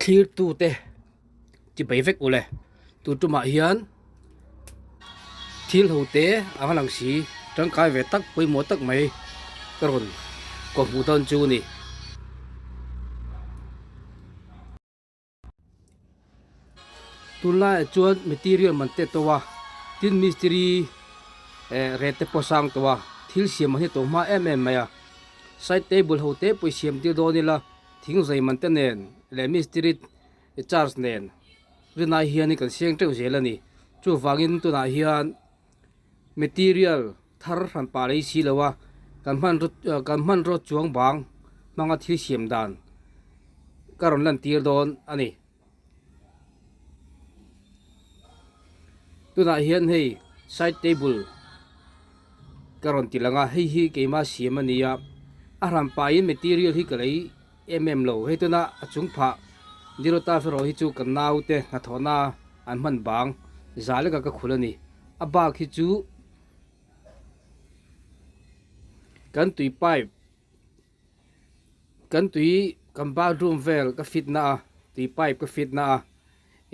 Thlirtute chibai vek ule tun tumah hian thil ho te ang lang si tangkai ve tak pawimawh tak mai ka rawn kawhhmuh dawn chu a ni. Tunlaiah chuan material man te to a, tin mistiri eh rate te pawh sang tawh a, thil siam an hi tawh hma em em mai a, side table ho te pawh i siam tir dawn ila thing zai man te nen leh mistiri charge nen rinai hian kan siang teuh zel a ni. Chuvangin tunah hian material thar hran pah lei si lo a, kan hmanraw kan hmanraw chuang bang hmanga thil siam dan ka rawn lan tir dawn a ni. Tunah hian hei side table ka rawn ti lang a, hei hi keimah siam a ni a, a hran pahin material hi ka lei em em lo. Hei tuna a chung phah Dirota erawh hi chu ka naute hnathawhna an hman bang za leka ka khul a ni. A bak hi chu kan tui pipe kan tui kan bathroom vel ka fit na a tui pipe ka fit na a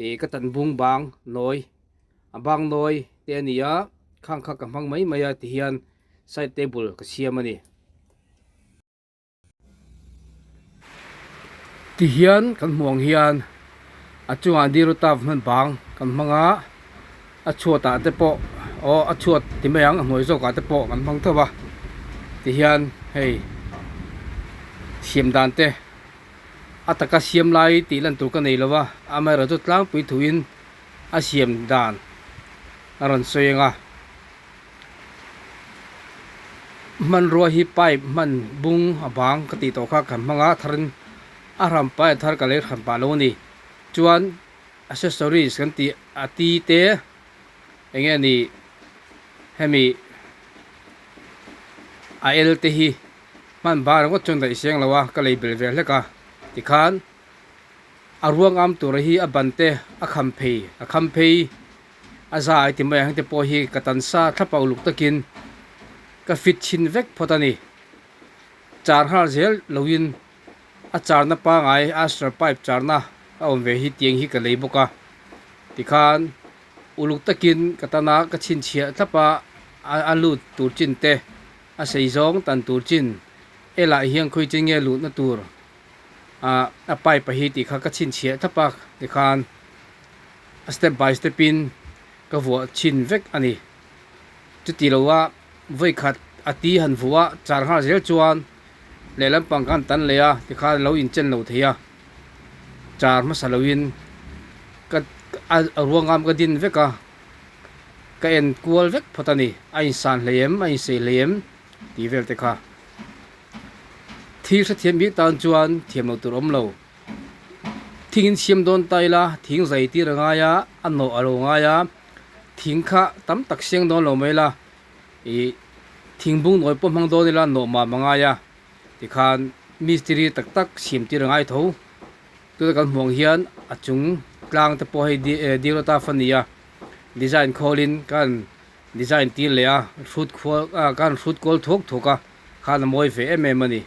ih ka tan bung bang nawi a bang nawi te a ni a khang kha ka hmang mai mai a tihian side table ka siam a ni. Tihian kan hmuh ang hian a chungah dirutav hman bang kan hmang a a chhuatah te pawh aw a chhuat ti mai ang a hnuai zawkah te pawh kan hmang tho a tihian hei siam dan te a taka siam lai tih lan tur ka nei lo va amaherawhchu tlangpui thuin a siam dan a rawn sawi ang a. Hmanrua hi pipe hman bung a bang ka tih tawh kha kan hmang a tharin a hram pai a thar ka lei hran pah lo a ni. Chuan accessories kan tih a ti te eng nge ni hemi a el te hi hman bang ringawt chuan daih seng lo a ka lei bel ve hlek a tikhan a ruangam tura hi a ban te a kham phei a kham phei. A za ai ti mai ang te pawh hi ka tan sa thlap a uluk takin ka fit chhin vek phawt a ni. Char nghal zel loin a charna pangai Astra pipe charna a awm ve hi tiang hi ka lei bawk a. Tikhan uluk takin ka tan a ka chhinchhiah thlap a a lut tur chin te a sei zawng tan tur chin elah hian khawi chin nge luhna tur a pipe a hi tih kha ka chhinchhiah thlap a tikhan a step by step in ka vuah chhin vek a ni. Chuti lo a vawi khat a ti han vuah a char nghal zel chuan lehlam pang khan tan leh a tikhan a lo inchen lo thei a char hmasa lo in ka a ruangam ka din vek a ka en kual vek phawt a ni a insan hlei em a insei hlei em tih vel te kha. Thil hrethiam bik tan chuan thiam loh tur awm lo. Thing in siam dawn ta ila thing zai tir a ngai a, a nawh a lo ngai a, thing kha tam tak siang dawn lo mai ila ih thing bung nawi pawh hmang dawn ila nawh mam a ngai a tikhan mistiri tak tak siam tir a ngai tho. Tuna kan hmuh ang hian a chung tlang te pawh hei Dirota fa nia design khawlin kan Design tir leh a hrut khual ah khan hrut kual thuak thuak a khan a mawi ve em em a ni.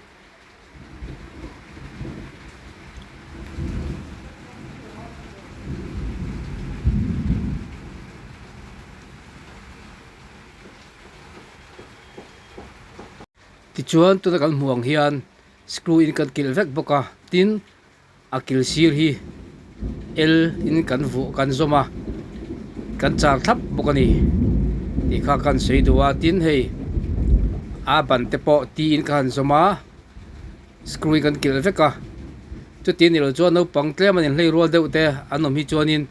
Tichuan tuna kan hmuh ang hian screw in kan kilh vek bawk a tin A kil sir hi L in kan vuah kan zawm a kan char thlap bawk a ni tih kha kan sawi duh a tin hei a ban te pawh T in ka han zawm a screw in kan kilh vek a chuti a nih loh chuan naupang tlem an inhlei rual deuh te an awm hi chuanin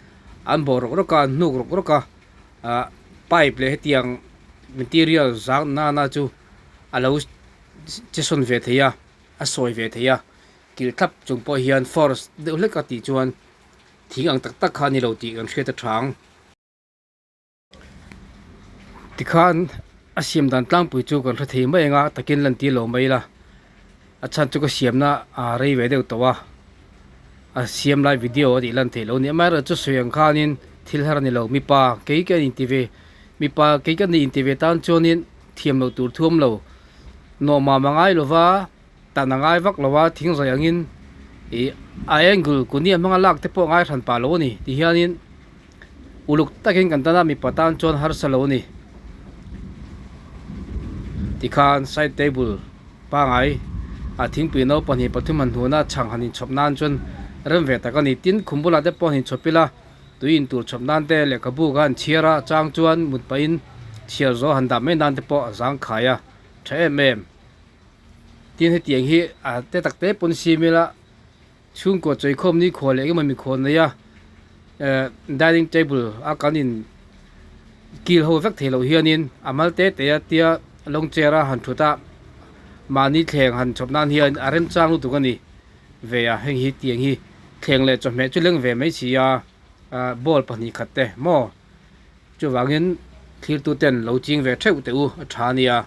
an bawh rawk rawk a an hnuk rawk rawk a ah pipe leh hetiang material zang nana chu a lo che sawn ve thei a a sawi ve thei a. Kilh thlap chung pawh hian force deuh hlek a tih chuan thing ang tak tak kha a ni lo tih kan hriat a tha ang. Tikhan a siam dan tlangpui chu kan hre thei mai ang a, takin lan tir lo mai ila a chhan chu ka siamna a rei ve deuh tawh a, a siam lai video a tih lan theih loh a ni. Amaherawhchu sawi ang khanin thil har a ni lo, mipa kei ka inti ve mipa kei ka ni inti ve tan chuanin thiam loh tur thu awm lo, nawmam a ngai lo va. Tan a ngai vak lo a, thing zawi angin Ih a angle kuni a hmanga lak te pawh ngai hran pah lo a ni ti hianin uluk takin kan tan a mipa tan chuan harsa lo a ni tikhan side table pangai ah thingpui no pahnih pathum han hnuhna chhang han inchhawp nan chuan rem ve tak a ni tin khum bulah te pawh han inchhawp ila tui in tur chhawp nan te lehkhabu kha an chhiar a chang chuan mut pahin chhiar zawh han dah mai nan te pawh a zangkhai a tha em em. Tin hetiang hi a te tak te pawn siam ila chhungkaw chawihkhawm ni khual leh engemaw mikhual nei a eh dining table a kan in kil ho vek theih loh hianin a mal te te a tia long chair a han thut a mahni thleng han chhawp nan hian a remchang lutuk a ni ve a heng hi tiang hi thleng leh chawhmeh chu leng ve mai si a ah bowl pahnih khat te maw chuvangin thlir tu ten lo ching ve theuh teh u a tha a nia.